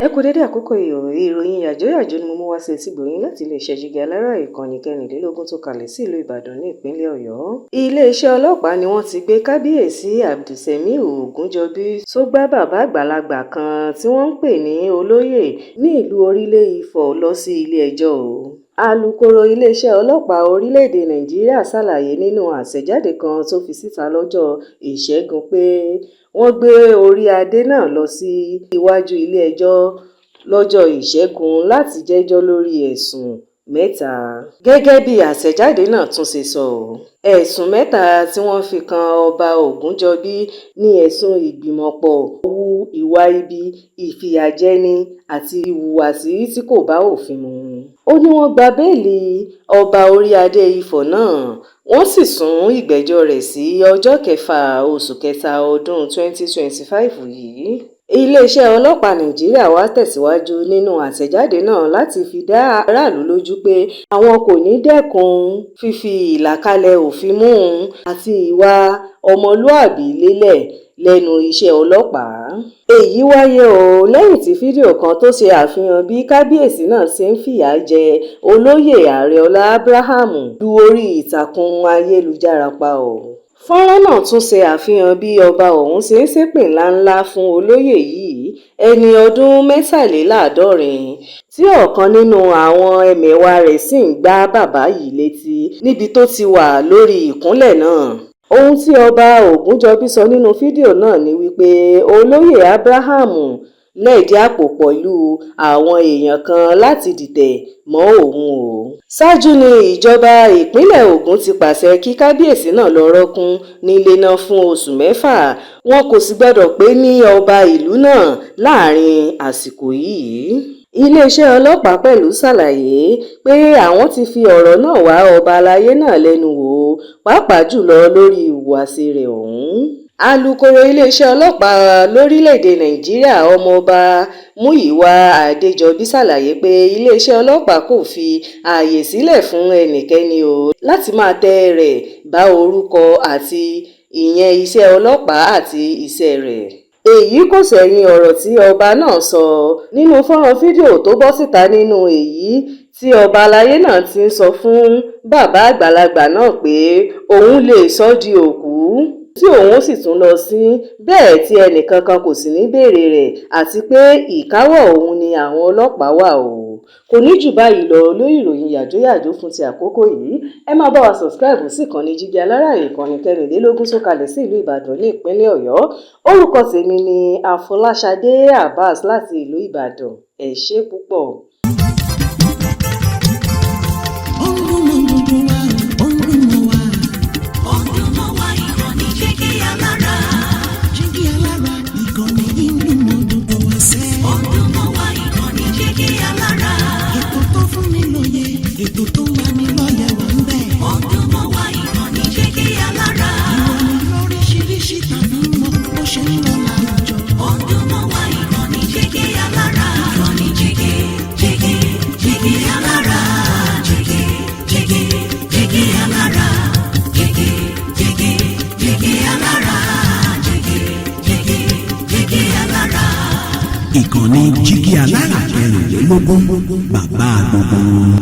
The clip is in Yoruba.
Ẹ kú dédé àkókò yìí o. Ìròyìn yàjóyàjó ni mo mú wá sí etígbọ̀ọ́ yín láti iléeṣẹ́ Jígí Alárà, ìkànnì 24 tó kalẹ̀ sí ìlú Ìbàdàn ní ìpínlẹ̀ Ọ̀yọ́. Iléeṣẹ́ ọlọ́pàá ni wọ́n ti gbé Kábíyèsí Abdulsemiu Ògúnjọ́bí tó gbá bàbá àgbàlagbà kan tí wọ́n ń pè ní olóyè ní ìlú Orílé-Ifọ̀ lọ sí ilé-ẹjọ́ o. Alūkkóró iléeṣẹ́ ọlọ́pàá orílẹ̀-èdè Nàìjíríà ṣàlàyé nínú àtẹ̀jáde kan tó fi síta lọ́jọ́ Ìṣẹ́gun pé wọ́n gbé orí adé náà lọ sí iwájú ilé-ẹjọ́ lọ́jọ́ Ìṣẹ́gun láti jẹ́jọ́ lórí ẹ̀sùn mẹ́ta. Gẹ́gẹ́ bí àtẹ̀jáde náà tún ṣe sọ, ẹ̀sùn mẹ́ta tí wọ́n fi kan Ọba Ògúnjọ́bí ní ẹ̀sùn ìgbìmọ̀pọ̀ hu ìwà ibi, ìfìyàjẹni àti ìhùwàsí tí kò bá òfin mu. Ó ní wọ́n gba bẹ́ẹ̀lì ọba orí adé Ifọ̀ náà, wọ́n sì sún ìgbẹ́jọ́ rẹ̀ sí ọjọ́ 6 oṣù kẹta ọdún 2025 yìí. Iléeṣẹ́ ọlọ́pàá Nàìjíríà wá tẹ̀síwájú nínú àtẹ̀jáde náà láti fi dá aráàlú lójú pé àwọn kò ní dẹ́kun fífi ìlàkalẹ̀ òfin mú àti ìwà ọmọlúàbí lélẹ̀ lẹ́nu iṣẹ́ ọlọ́pàá. Èyí wáyé o lẹ́yìn tí fídíò kan tó ṣe àfihàn bí kábíyèsí náà ṣe ń fìyà jẹ olóyè Arẹọlá Abraham lu orí ìtàkùn ayélujára pa o. Fọ́nrán náà tún ṣe àfihàn bí ọba ọ̀hún ṣe ń ṣépè ńláńlá fún olóyè yìí, ẹni ọdún 73, tí ọ̀kan nínú àwọn ẹmẹ̀wà rẹ̀ sì ń gbá bàbá yìí létí níbi tó ti wà lórí ìkúnlẹ̀ náà. Ohun tí Ọba Ògúnjọ́bí sọ nínú fídíò náà ni wípé olóyè Abraham lẹ̀dí àpò pẹ̀lú àwọn èèyàn kan láti dìtẹ̀ mọ́ òun o. Ṣáájú ní ìjọba ìpínlẹ̀ Ògùn ti pàṣẹ kí kábíyèsí náà lọ́ọ́ rọ́ọ̀kùn nílẹ̀ náà fún oṣù 6, wọn kò sì gbọdọ̀ pè é ní ọba ìlú náà láàrin àsìkò yìí. Iléeṣẹ́ ọlọ́pàá pẹ̀lú ṣàlàyé pé àwọn ti fi ọ̀rọ̀ náà wá ọba àlàyé náà lẹ́nu wò, pàápàá jùlọ lórí ìhùwàsí rẹ̀ ọ̀hún. Alūkkóró iléeṣẹ́ ọlọ́pàá lórílẹ̀-èdè Nàìjíríà, Ọmọọba Múyìwá Adéjọ́bí ṣàlàyé pé iléeṣẹ́ ọlọ́pàá kò fi ààyè sílẹ̀ fún ẹnikẹ́ni o láti máa tẹ̀rẹ̀ bá orúkọ àti ìyẹn iṣẹ́ ọlọ́pàá àti iṣẹ́ rẹ̀. Èyí kò ṣẹ̀yìn ọ̀rọ̀ tí ọba náà sọ nínú fọ́nrán fídíò tó bọ́ síta, nínú èyí tí ọba àlàyé náà ti ń sọ fún bàbá àgbàlagbà náà pé òun lè sọ ọ́ di òkú tí òun ó sì tún lọ́ọ́ sin bẹ́ẹ̀ tí ẹnìkankan kò sì ní í béèrè rẹ̀, àti pé ìkáwọ́ òun ni àwọn ọlọ́pàá wà o. Kò ní jù báyìí lọ lórí ìròyìn yàjóyàjó fún ti àkókò yìí. Ẹ máa bá wa subscribe sí ìkànnì Jígí Alárà, ìkànnì 24 tó kalẹ̀ sí ìlú Ìbàdàn ní ìpínlẹ̀ Ọ̀yọ́. Orúkọ tèmi ni Àfọláṣadé Abbas láti ìlú Ìbàdàn. Ẹ ṣé púpọ̀. Ó ń dùn mọ́ gbogbo wa, ó ń dùn mọ́ wa. Ó ń dùn mọ́ wa, ìkànnì Jígí Alára. Jígí Alára, ìkànnì yìí ń dùn mọ́ gbogbo wa sẹ́. Ó ń dùn mọ́ wa, ìkànnì Jígí Alára. Ètò tó fún ni lóye, ètò tó ń lani lọ́yẹ̀ wà ń bẹ̀. Ó ń dùn mọ́ wa, ìkànnì Jígí Alára. Ìròyìn lóríṣiríṣi tàbí mọ bó ṣe ń lọ láwùjọ. Ó ń dùn mọ́ wa, ìkànnì Jígí Alára. Ìkànnì Jígí, Jígí, Jígí Alára. Jígí, Jígí, Jígí Alára. Jígí, Jígí, Jígí Alára. Jígí, Jígí, Jígí Alára. Ìkànnì Jígí Alára 24, bàbá gbogbo wọn.